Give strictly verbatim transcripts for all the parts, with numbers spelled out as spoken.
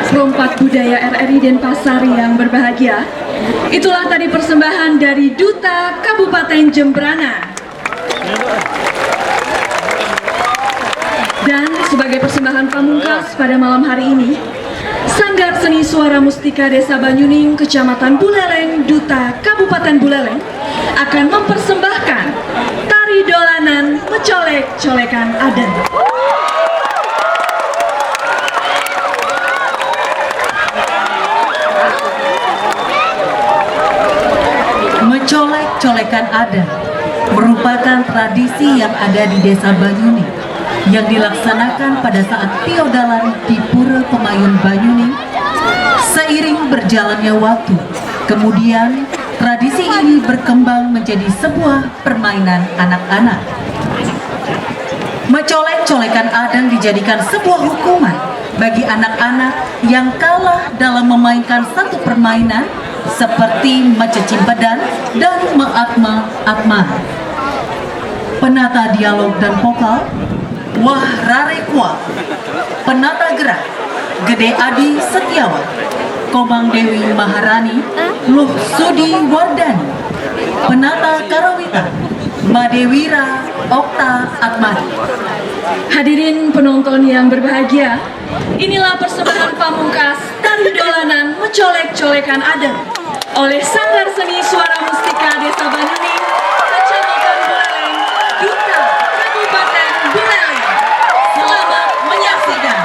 Perompak budaya R R I Denpasar yang berbahagia, itulah tadi persembahan dari Duta Kabupaten Jembrana. Dan sebagai persembahan pamungkas pada malam hari ini, Sanggar Seni Suara Mustika Desa Banyuning, Kecamatan Buleleng, Duta Kabupaten Buleleng, akan mempersembahkan tari dolanan mecolek-colekan aden. Mecolek-colekan aden merupakan tradisi yang ada di Desa Banyuning yang dilaksanakan pada saat tiodalan di Pura Pemayun Banyuning. Seiring berjalannya waktu, kemudian tradisi ini berkembang menjadi sebuah permainan anak-anak. Mecolek-colekan aden dijadikan sebuah hukuman bagi anak-anak yang kalah dalam memainkan satu permainan seperti mececimpedan dan meatma-atma. Penata dialog dan vokal, Wah Rare Kuah. Penata gerak, Gede Adi Setiawan. Komang Dewi Maharani, Luh Sudi Wardani. Penata karawitan, Madewira Okta Atmadi. Hadirin penonton yang berbahagia, inilah persembahan pamungkas tari dolanan mecolek-colekan aden oleh Sanggar Seni Suara Mustika Desa Banyuning, Kecamatan Buleleng, Duta Kabupaten Buleleng. Selamat menyaksikan.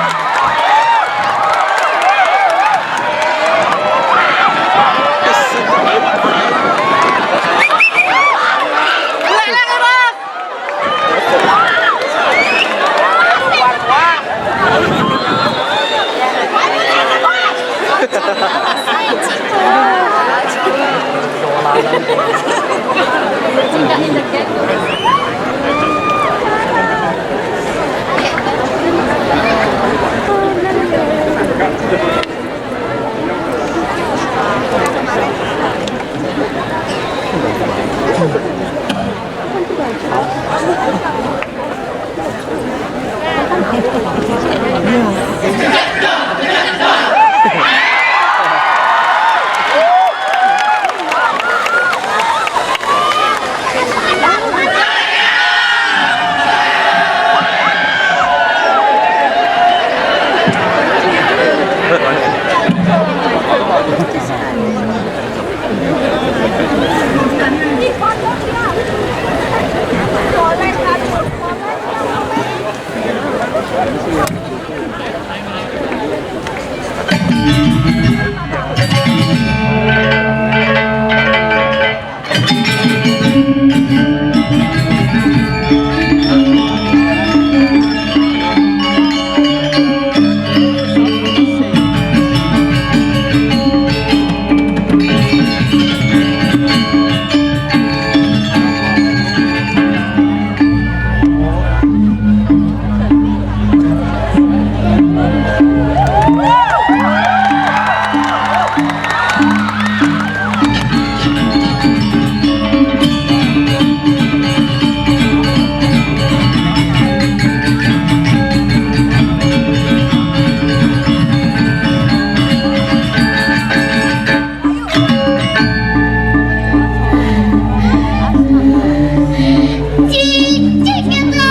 Cicik itu.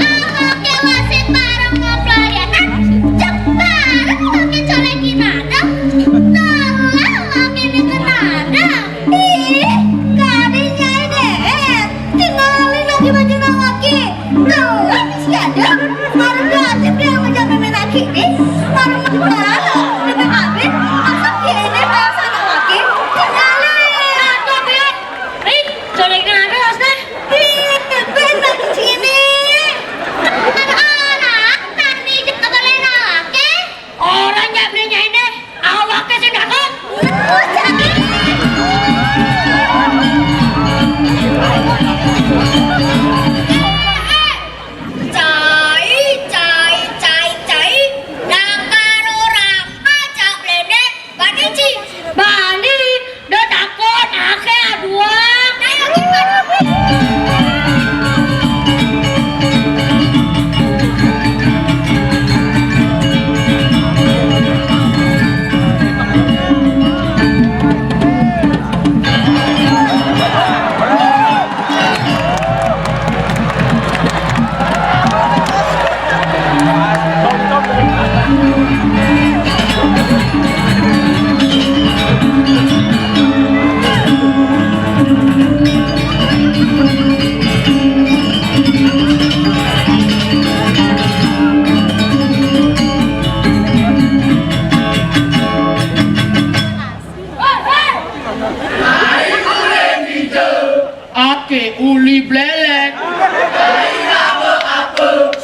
Awake wasit bareng ngeplarianan, cek bareng lagi colekin ada. Telah lagi dikenada. Ih, kadinya ini. Eh, tinggalin lagi baju laki. Telah si ada. Baru belajar dia sama jam main laki nih. Baru makan. Lebih habis. Masa gini bahasa laki. Tinggalin. Aduh, Bit. Bit, colekin ada, Mas, deh. Ih, Bit, lagi sini. Anak-anak, tadi juga boleh laki. Orang nggak belinya ini, awaknya sih nggak kok. Cai, cai, cai, cai. Nah,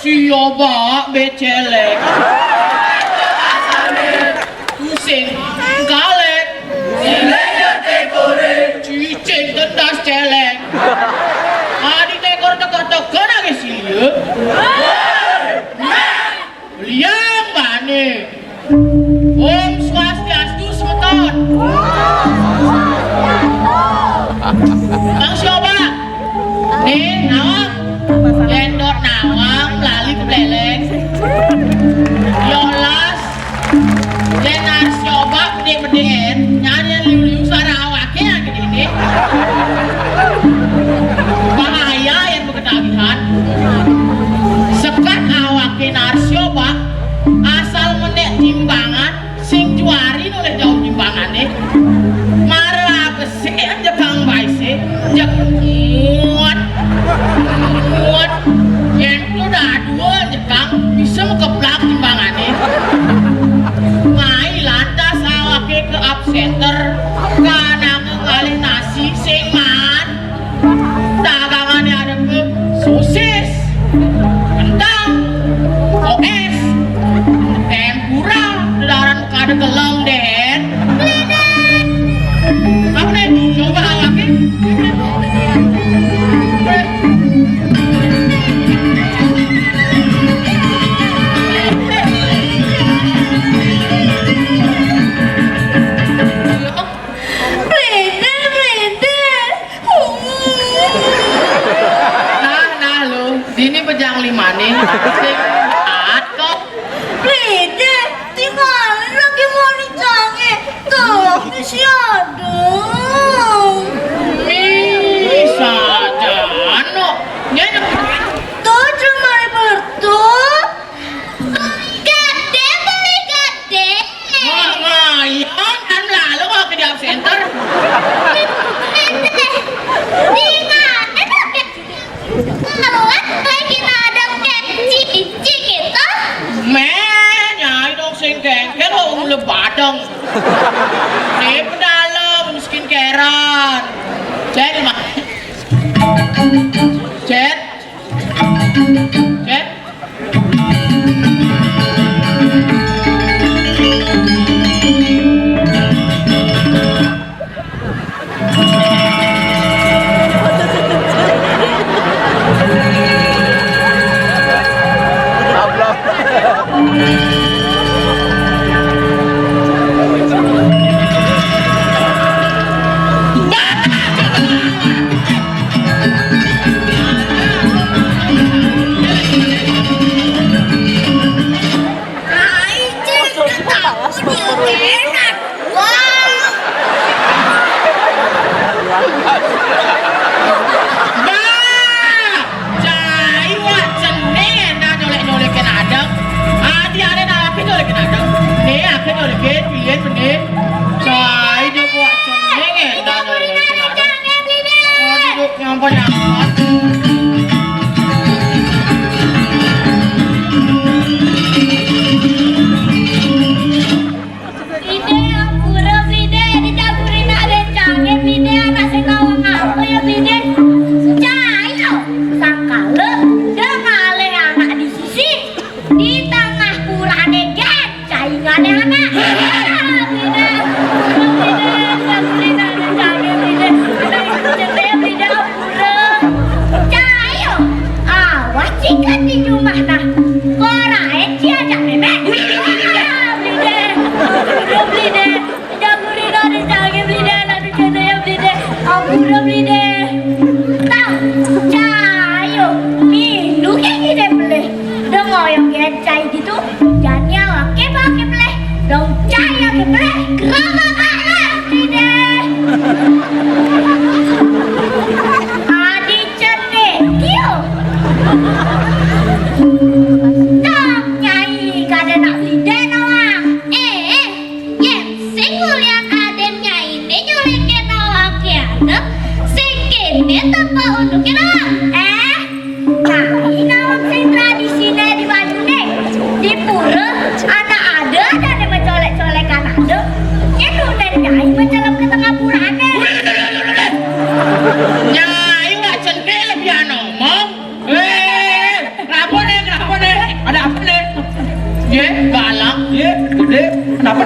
Siobak bé célék. Sing galak. Cicing tendas célék. Adi tekor teka-teka nangis liya. Liang bane. Om Swastiastu, semeton. Bang Siobak. Nih, nawang. Yén dot nawang, lali kebleleng. Yolas. Yén Narsiobak bedé-bedéen, nyan yén liu-liu suara awaké yang gedé-gedé. Bahaya yén beketagihan. Sekat awaké Narsiobak, asal menék timbangan, sing juari nolih jauh timbangané. Mara besik jekang baisé, jek muat, muat. Yén tuda dua jekang, bisa mekeplak timbangané. Mai lantas awaké ke absenter, kananga ngalih nasi sing maan. Dagangané ada ke sosis, kentang, O S, tempura, dedaran kada gelem, Den. Apa nih? Coba awaké. Blédér, blédér. Nah, nah, lu, dini pejang limané, sing at kok. Blédér, tinggalin lagi mau dicangé. Tuh, si Adung. Ih, sajano. Nyai tuh cuma bertuh. Gedé beli gedé. Wah, lumayan kan lalu kalau ke job center. Gedé. Di mana tuh, Kak? Kalau lagi ada kecil gitu. Meh, nyai dong sing kengken, oh, ulah badeng. Nih, pedalem, skincarean. Cet, ma-, cet, cet. Ai, cek, ketawa, enak. Wah. Bah, cai wak cening éndah nyolek-nyolekin adem. Adi ané nawakin nyolekin adem. Né aké nyolekin, pilihin bené. Cai dia wak cening éndah nyolek-nyolekin adem. Aduh, nyampur-nyampur. Blédér, ampura, Blédér, dicaburin anak bencangé, Blédér, anak sing nawang apa ya, Blédér? Cai lo, sangkala, da ngalih anak di sisi, di tengah purané gén, cai ngalih anak. Ah, Blédér, Blédér, dicaburin anak bencangé, Blédér, anak sing nawang apa ya, Blédér? Cai yo, awas cikan di rumah nah. Korain ci ajak mémé. Blédér, ampura Blédér. Jago Rina di cangé Blédér, aduh jodoh ya Blédér. Ampura Blédér. Tang, cai yo, minu ké gidé pelih. Dong oyong gén cai gitu. Jani awaké baké pelih. Dong cai aké pelih. Gerobak alas Blédér. Adi cenik, kio. Dong nyai kadén nak Blédér nawang. Eh, eh, yén sing nguliang adén nyainé nyolékin nawang kiané, sing kéné tepa unduké nawang. Eh, Nah, ina wong sing tradisiné di Banyuné. Di pura, anak ada, ada né mencolek-colekan ada. Nyén unen nyai mencelem ke tengah purané. Nyai wak cendil biar ngomong. Eh, ngapa nih, ngapa?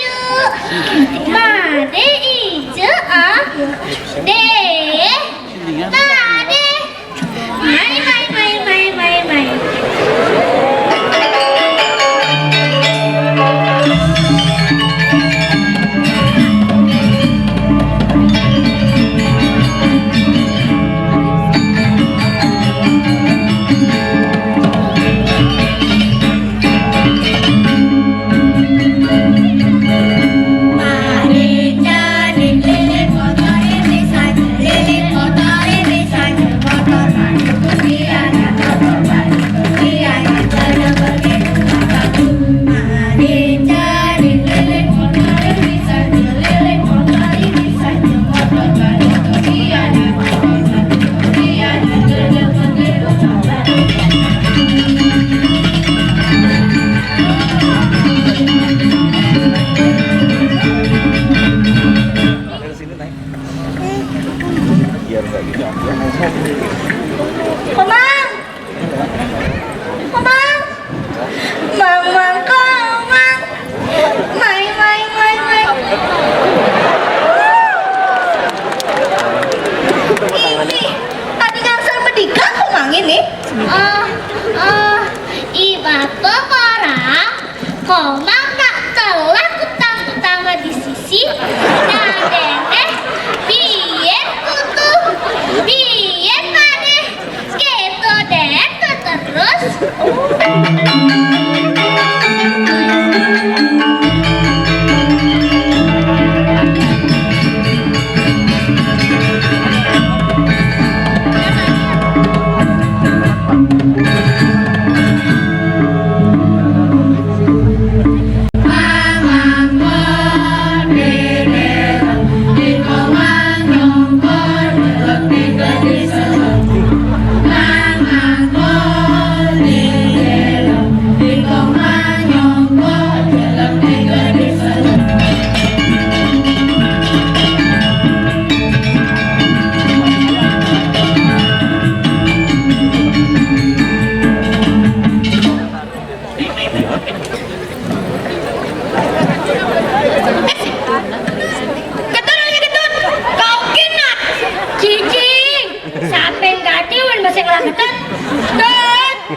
Ayu. Made ijo, ah. De. Made. Mai, mai, mai, mai, mai, mai.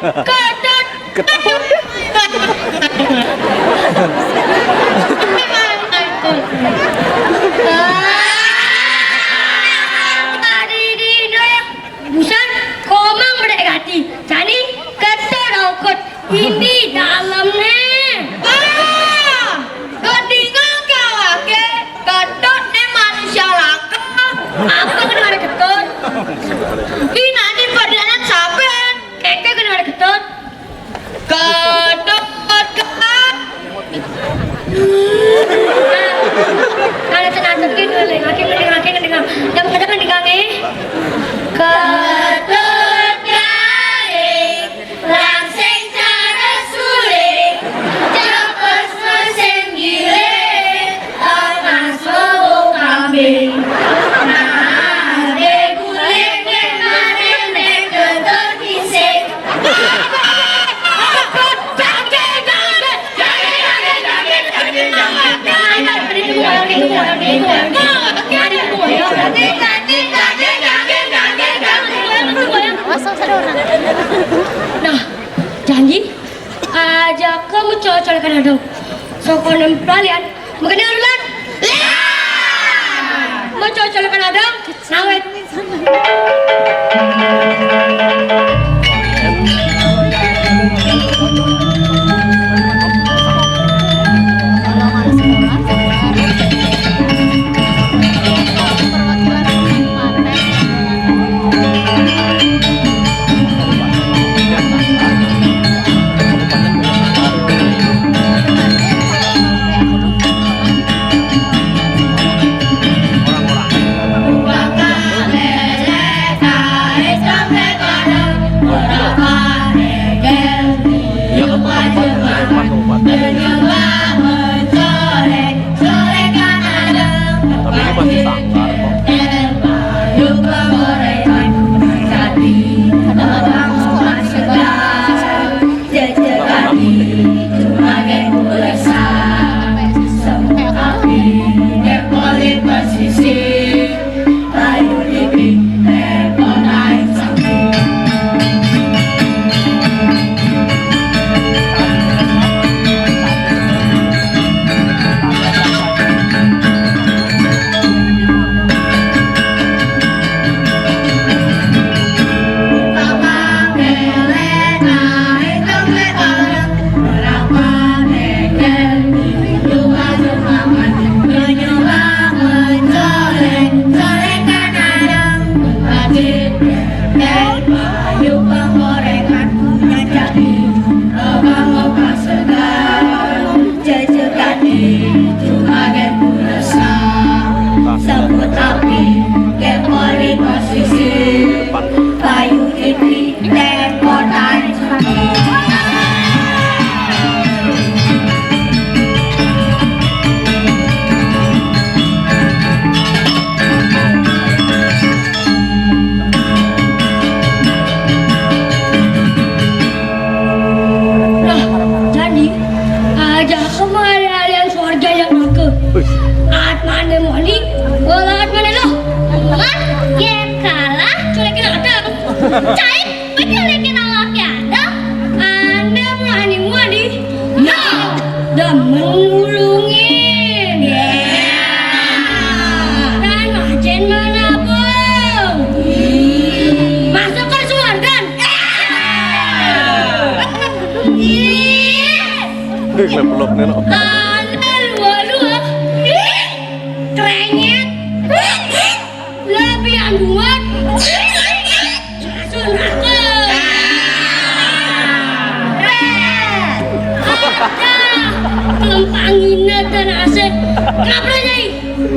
Ketut. Ketut. Tadi di doyak busan komang bedek gati. Jani ketut raukut. Ini dalemne. Ah! Ketinggal kawake, ketut ne manusia langka. Apa kena ada ketut? Ina ni padanan saben. Keke kena ada ketut. Kedot kan. Ada tenaga gitu, lagi mending, lagi mending. Yang ada mending, eh. Kedot kali, langsing cara sulit. Cepet musim giling, emas bau kambing. Nah, ada guling kemarin, kedot kisik. Nah, janji aja kamu cocok kan ada. Sokonem pelalian, makanya urulan. Mau cocok kan ada, sawet. Tapi ini masih sanggar kok. Cuma gen pulsa, sambut api, kepori posisi, payu iti, tempo tarik. Nah, jadi, aja aku mau ada yang Warga yang raga. Wih. Atmane moni, olah atmane loh. Mat, yen kalah, culekin ada. Cai, kowe culekin awake ada. Anda mulani muani. Yo, demen ulungin. Dan majen menabung. Masuk ke suargan. Ih. Wih, leblok nih, no. Anda lua-lua. Ih, krenyet. Lebih anuat. Masuk neraka. Ada. Kelempangin dan asik. Kenapa, Nyai?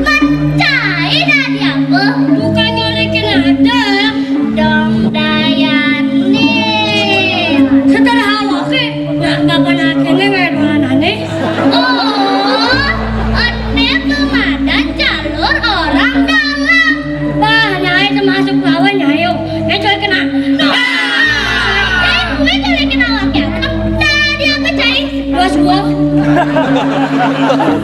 Mencai dari apa? Bukannya lekin ada. Dong dayane. Setelah awake, nak kapan akhirnya ngedolanane? Oh, ene tumadan jalur orang dalam. Bah, nyai termasuk lawan nyai, yo. Nyai coy kena. Cai, gue boleh kena awake. Tadi apa, Cai? Dua suap.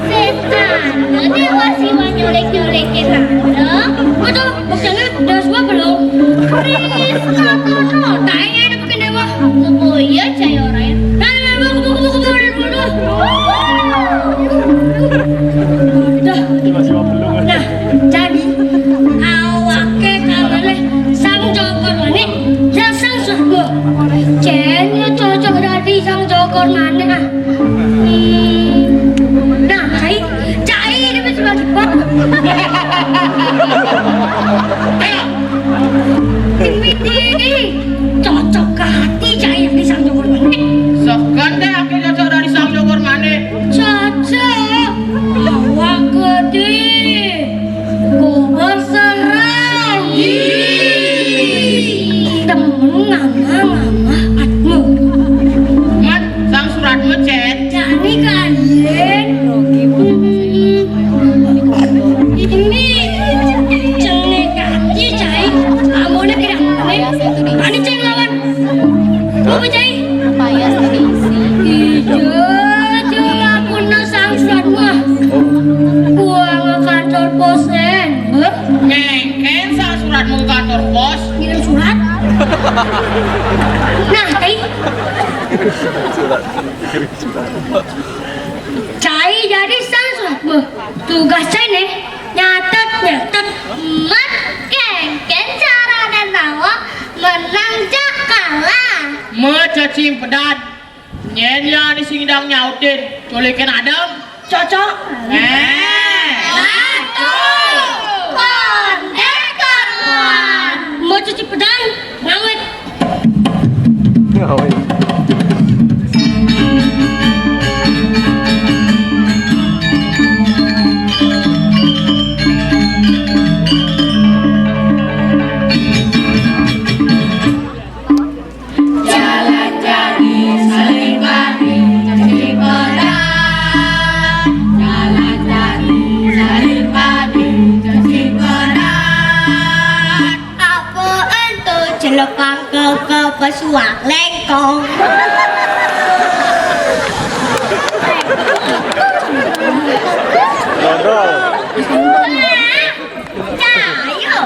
Setan, nanti awas iwan nyolek-nyolekin anda. Aduh, maksudnya dua suap belum? Kris, katono, tanya ada pakai dewa. Kupu Ayo. Mimiti. Cocok hati cai di Sang Jogor Manik. Sekedar aku cocok dari Sang Jogor Manik. Cocok. Awak gede. Gober serang. Temen ngamah-ngamah atmu. Mat, sang suratmu, Cen. Jani kalian. Ini cenik aja, cai. Amone kira-kira. Ani cai lawan. Apa, cai? Iya, cai, aku na sang surat mah. Buang kantor posen. Hah? Ngengken sang surat mau kantor pos. Ngirim surat. Nah, cai. Cai jadi sang surat mah. Tugas cai nih, nyatet, nyatet. Mat, kengken cara dan tawa menang jak kalah. Mat, cacing pedan. Nyen ya di singdang nyautin, culikin adem. Cocok. Eh. Waduh. Pendek karuan. Mat, cacing pedan. Ngawet. Ngawet. Jalan jani saling bani, cacing pedan. Jalan jani saling bani, cacing pedan. Apa ento celepang ke, ke pesuang lengkong? Ngobrol. Cayo,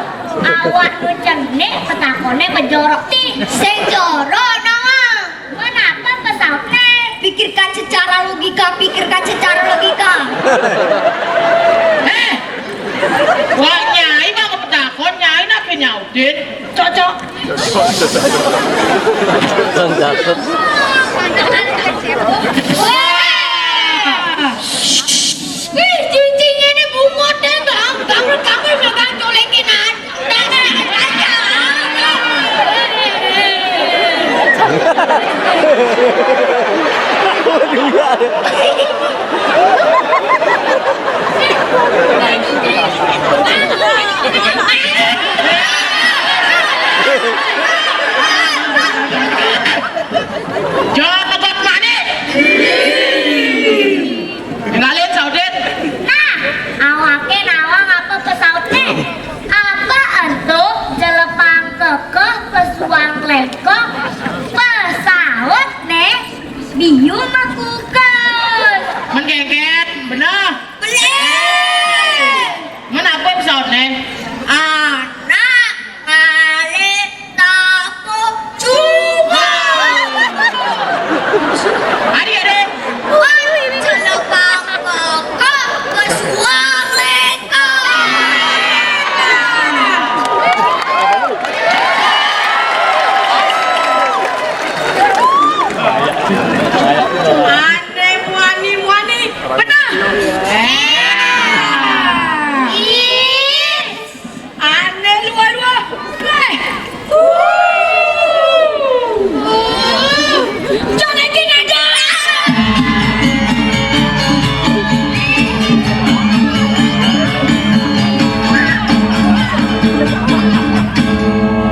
awak nu cenik, petakone bejorok ti. Sing jorok nawang. Menapa pesautne? Pikirkan secara logika, pikirkan secara logika. Eh, wak nyai mah kepetakon, nyai nak nyautin. Cocok. Bang Gatot. Wah. Ih, cicing ini bungut deh, Bang. Kamu, kamu megang culikin aja. Jogot manik. Kenalin, Saudin. Nah, awake nawang apa pesautne? Apa ento jelepang kekeh pesuang lengkong? Pesautne biu makukus. Men kengken, bener. Bener. Men apa pesautne? Anak ngalih tapu cuma. Adi, adi. Wah, celepang kekeh pesuang lengkong. Ane muani-muani, bener. Ane lua-lua. Eh. Jogetin aja.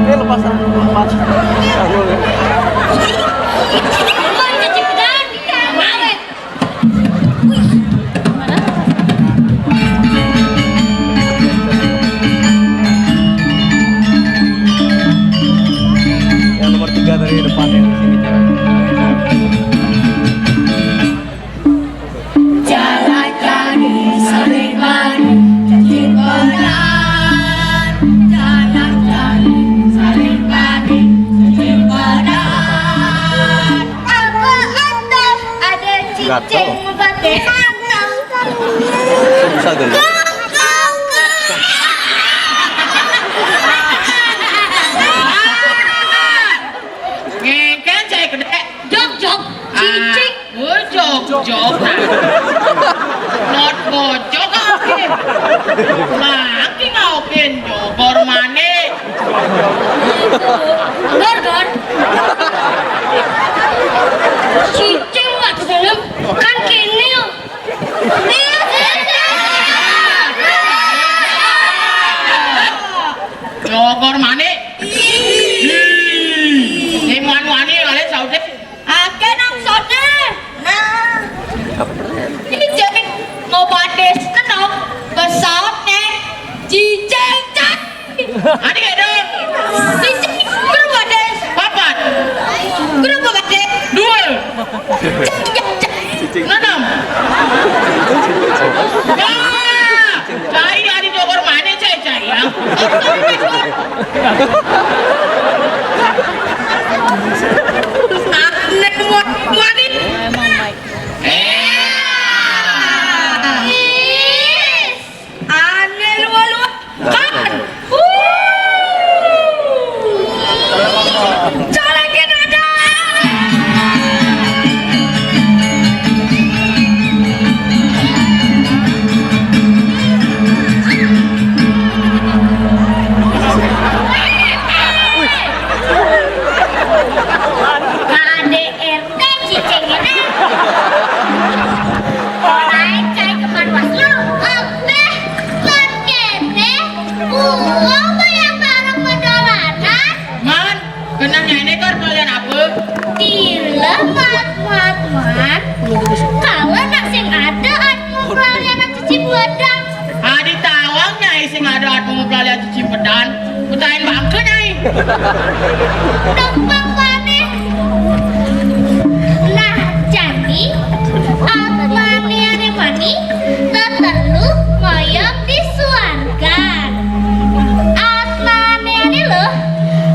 Eh, lepas, lepas. Aduh. Bukan kecipedan, mawet. Yang nomor tiga dari depan yang di sini, cewek. Jalan jani saling bani, cacing pedan. Jalan jani saling bani, cacing pedan. Apa anda ada cicing batin? Bisa geli. Ngengken cai gede. Jog, jog, cicing. Ah, oh, jog, jog. Not bojog, oke. Mak, Ngaukin jogor manik. Gor, gor. Cicing nggak di dalam. Kan kene yo. Jogor manik. Sing wani-wani kalian sauté. Akeh nang sauté. Nah. Iki jek ngobati seneng pesawat nih. Cicing cat. Adi ya dong. Cicing grup ada. Papat. Grup ada. Dua. Nanam. Wah, cai adi jogor manik, cai, cai ya. Aneh, wani. Aneh, luar-luar. Kan? Calekin ada. K D R T cicing ini. Lain cai keman waslu. Abeh, kon kene, uang banyak barang perjalanan. Man, kenang ini kor kalian apa? Tila, mat, mat, mat. Kalau nak sing ada, anu, pelayanan cuci badan. Adi tawang nyai sing ada anu pelayanan cuci badan. Kutain bangke nyai. Tembang maneh. Nah, jani, atmane ane mani, tetelu ngoyong di suarga. Atmane ane lo,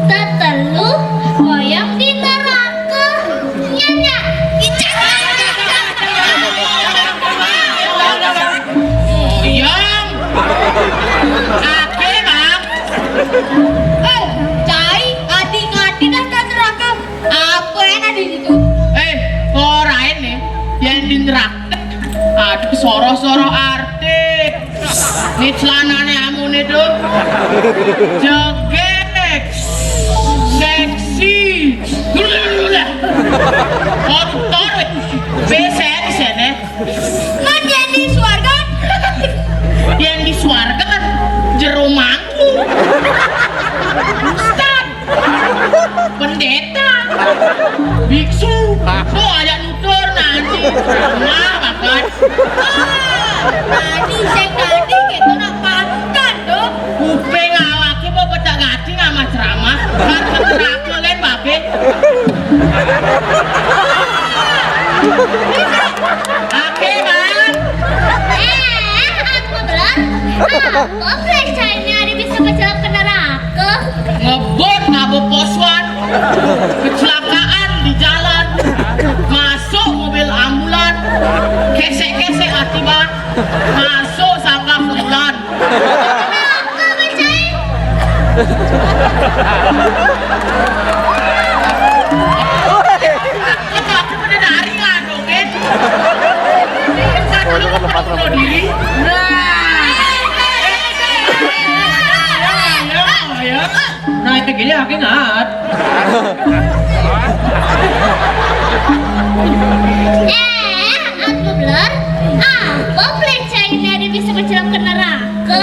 tetelu ngoyong di neraka. Nyanyi. Yang. Ake, Bang. Eh, cai, adi ngadi dah ke neraka. Apa enak di situ? Eh, korain nih, yang di neraka. Aduh, soro-soro artis. Nih celanane amune tuh. Jegek. Seksi. Koruptor. P S N di sana. Kan yang di suarga? Yang di suarga kan jero mangku. Ustad. Pendeta. Biksu. Tuh aja nutur nanti. Nah, makan. Ah, tadi saya tadi gitu nak pantun tuh. Kuping awake mau pecah gati nggak mas ceramah. Harus neraka kan babe. Oke, Bang. Eh, aku belum. Apa percayanya ada bisa mencelap ke neraka? Ngebut ngabuk posuan. Kecelakaan di jalan. Masuk mobil ambulan. Kesek-kesek akibat. Masuk sangka bulan. Aku percaya. Aku pada dari lah, dong, eh. Kalau kan lepas rambut. Diri. Nah. Nah, itu gini aku ingat. Eh, aku belum. Apa percayanya ada bisa mencelap ke neraka?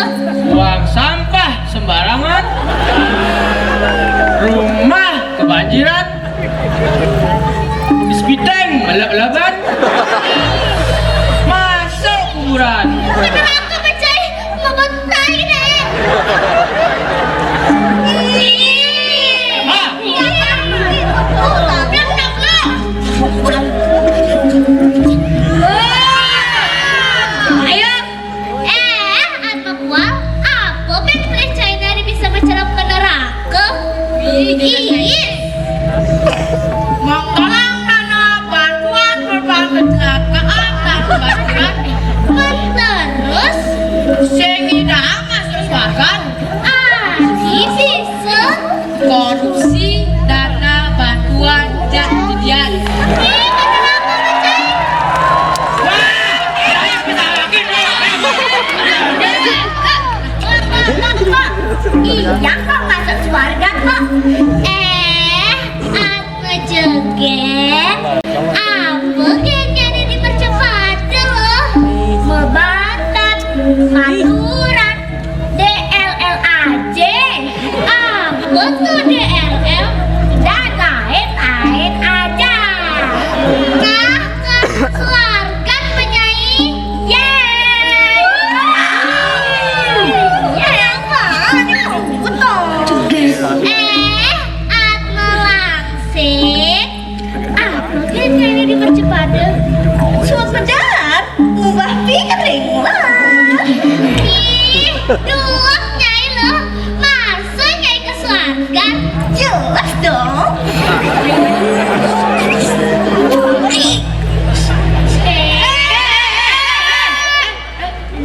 Buang sampah sembarangan. Rumah kebanjiran. Bis piteng melep-leban. Masuk kuburan. Bener aku percaya, mau tai deh. Ah. Ayo. Eh, Atma Kual, apa pek percaya dari bisa mencelap ke neraka? Iya. Mengkolang tanah bantuan korban kecelakaan dan bantuan. Terus? Sing idang masuk swarga. Ah, bisa. Korupsi dana bantuan jadian. Wah, saya bisa lagi nih. Iya kok masuk suarga kok. Eh, apa joget? Apa kayaknya ada di mercepada loh? Mebantat, maturan, D L L aja. Apa tuh D L L? Dan lain-lain aja. Nah, ke keluarga penyanyi. Yeay. Yeay, apa? Ini kerupuk dong. Eh, Atma Langsing. Apa kan ini dipercepat? Suat benar, ngubah piring lah. Ih, duak Nyai loh. Masa Nyai ke suarga? Jelas dong. Eh,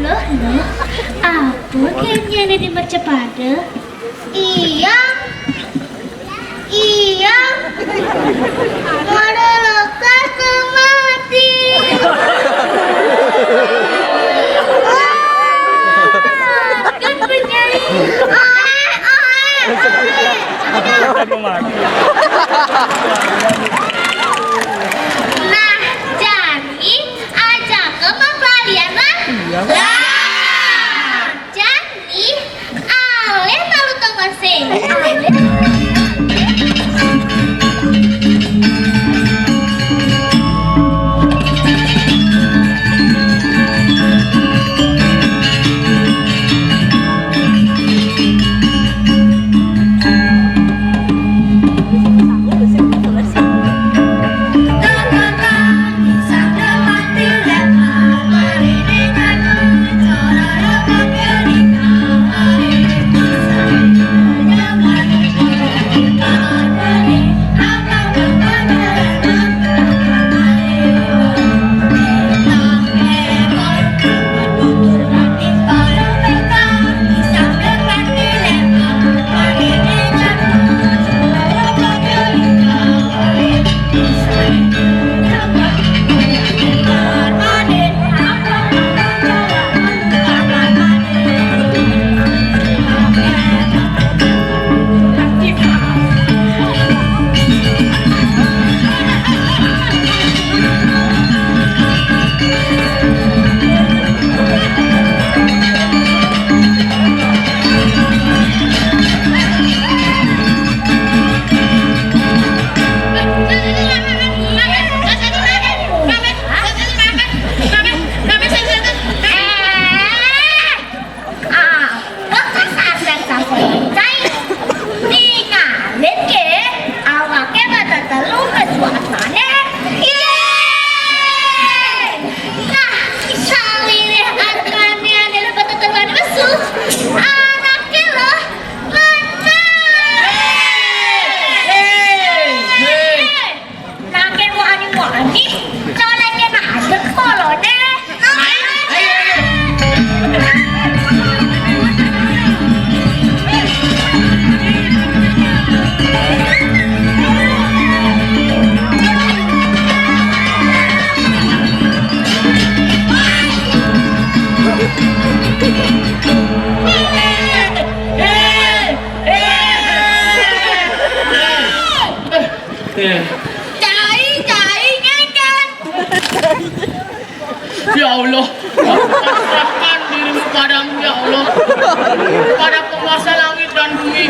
loh, loh. Apa kan ini dipercepat? Iya. Iya. Mara lekas mati. Kan penyanyi. Oe, oe, oe. Nah, jani aja ke mapalian lah. Lah. Jani, alé malu tongosé. Alé. Apa kasar-kasar cai? Ningalin ke, awaké mata telu kesuasané. Yeay! Nah, sawiré atrané adalah mata telu mesu. Anaké loh, menang. Naké wani-wani, coléké nak adek koloné. Cai, cai, ngengkén. Ya Allah, pasrahkan dirimu padamu, ya Allah. Pada penguasa langit dan bumi.